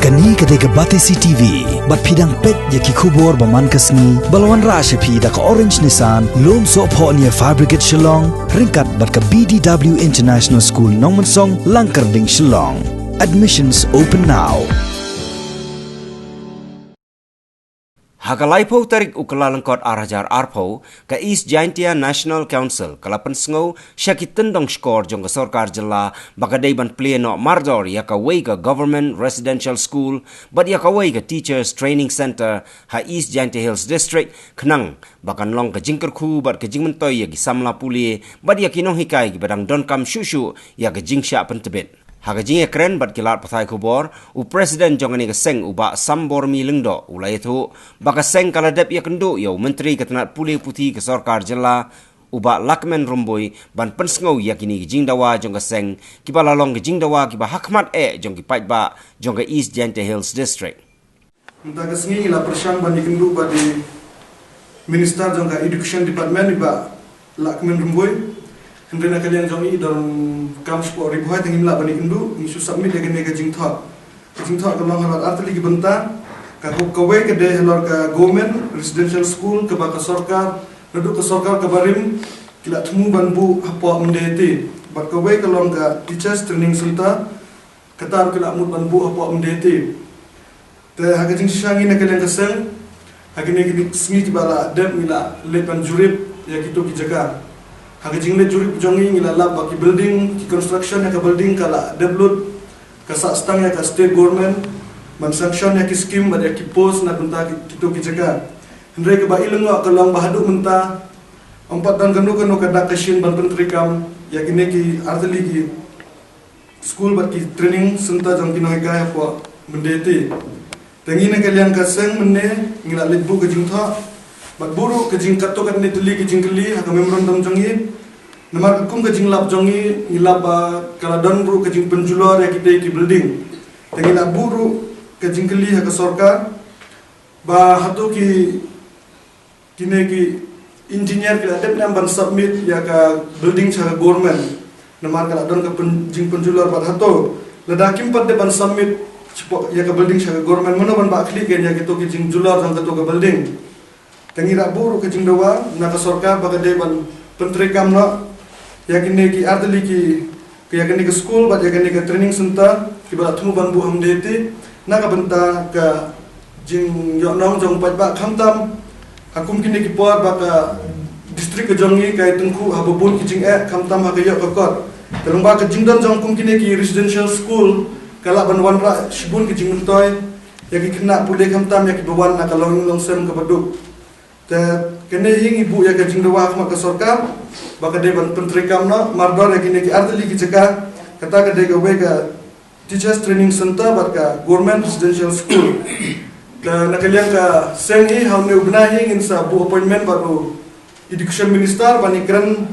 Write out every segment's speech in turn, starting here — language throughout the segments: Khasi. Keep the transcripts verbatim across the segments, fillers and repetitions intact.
Kane ka dei ka Batesi T V, bad phi dang peit ïa ki khubor ba man ka sngi, ba la wanrah sha phi da ka Orange Nissan, Lumsohphoh near Fire Brigade Shillong, ryngkat bad ka B D W International School Nongmensong, Langkyrding, Shillong. Admissions open now. Ha ka laiphew tarik u Kyllalyngkot ar hajar arphew, ka East Jaintia National Council ka la pynsngew sha ki tyndong shkor jong ka sorkar jylla ba ka dei ban plie noh mardor ïa kawei ka Government Residential School bad ïa kawei ka Teachers Training Centre ha East Jaintia Hills District, khnang ba kan long ka jingkyrkhu bad ka jingmyntoi ïa ki samla pule bad ïa ki nonghikai kiba dang donkam shuh shuh ïa ka jingshah pyntbit. Ha ka jingïakren bad ki lad pathai khubor, u President jong kane ka seng, u Bah Sambormi Lyngdoh, u la ïathuh ba ka seng ka la dep ïakynduh ïa u Myntri ka tnat pule puthi ka sorkar jylla, u Bah Lahkmen Rymbui, ban pynsngew ïa kine ki jingdawa jong ka seng, kiba la long ki jingdawa kiba hakhmat eh jong ki paidbah jong ka East Jaintia Hills District. Mynta ka sngi ngi la pyrshang ban ïakynduh bad i Minister jong ka Education Department, i Bah Lahkmen Rymbui. Hynrei na ka liang jong i donkam shapoh Ri Bhoi te ngim lah ban ïakynduh, ngi shu submit ïa kane ka jingthoh. Ka jingthoh ka long halor artylli ki bynta. Ka, kawei ka dei halor ka Government Residential School kaba ka sorkar, naduh ka sorkar kaba rim, ki la thmu ban buh hapoh Myndai Tea. Bad kawei ka long ka Teachers Training Centre, kata ruh ki la mut ban buh hapoh Myndai Tea. Te ha ka jingshisha ngi na ka liang ka seng, ha kine ki sngi kiba la dep ngi la leit ban jurip ïa kito ki jaka. Ha ka jingleit jurip jong ngi, ngi la lap ba ki building, ki construction ïa ka building ka la dep lut, ka sah stang ïa ka state government ban sanction ïa ki scheme bad ïa ki post na bynta ki, kito ki jaka. Hynrei kaba i lyngngoh ka long ba haduh mynta ym pat don kano kano ka dak ka shin ban pyntreikam ïa kine ki artylli ki school bad ki training centre jong ki nonghikai hapoh Myndai Tea. Te ngi na ka liang ka seng mynne ngi la leit buh ka jingthoh bad buh ruh ka jing katto katne tylli ka jingkylli ha ka memorandum jong ngi. Namar ka kum ka jinglap jong ngi, ngi lap ba ka la don ruh ka jingpynjulor ïa kitei ki building. Te ngi la buh ruh ka jingkylli ha ka sorkar ba hato ki kine ki engineer ki la dep ne em ban submit ïa ka building sha ka government. Namar ka la don ka pyn-, jingpynjulor bad hato lada kim pat dep ban submit shapoh ïa ka building sha ka government, mano ban bah khlieh ïa kito ki jingjulor jong kato ka building. Te ngi la buh ruh ka jingdawa na ka sorkar ba ka dei ban pyntreikam noh ïa kine ki artylli ki, ki ïa kane ka school bad ïa kane ka training centre kiba la thmu ban buh ha Myndai Tea na ka bynta ka jingïohnong jong paidbah, khamtam ha kum kine ki por ba ka district ka jong ngi ka ïatyngkhuh ha ba bun ki jingeh, khamtam ha ka ïoh ka kot. Te lyngba ka jingdon jong kum kine ki residential school ka lah ban wanrah shibun ki jingmyntoi ïa ki khynnah pule, khamtam ïa kiba wan na ka longïing longsem kaba duk. Te kane hi ngi buh ïa ka jingdawa ha khmat ka sorkar ba ka dei ban pyntreikam noh mardor ïa kine ki artylli ki jaka, kata ka dei kawei ka Teachers Training Centre bad ka Government Residential School. Te na ka liang ka seng hi, ha une u bnai hi ngin sa buh appointment bad u Education Minister ban ïakren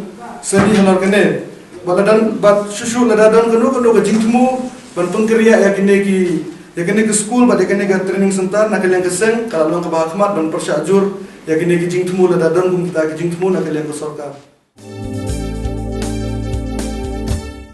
seni halor kane. Bad lada, bad shuh shuh lada don kano kano ka jingthmu ban pynkhreh ïa kine ki, ïa kine ki school bad ïa kine ki training centre, na ka liang ka seng ka la long kaba ha khmat ban pyrshah jur ïa kine ki jingthmu lada don kum kita ki jingthmu na ka liang ka sorkar.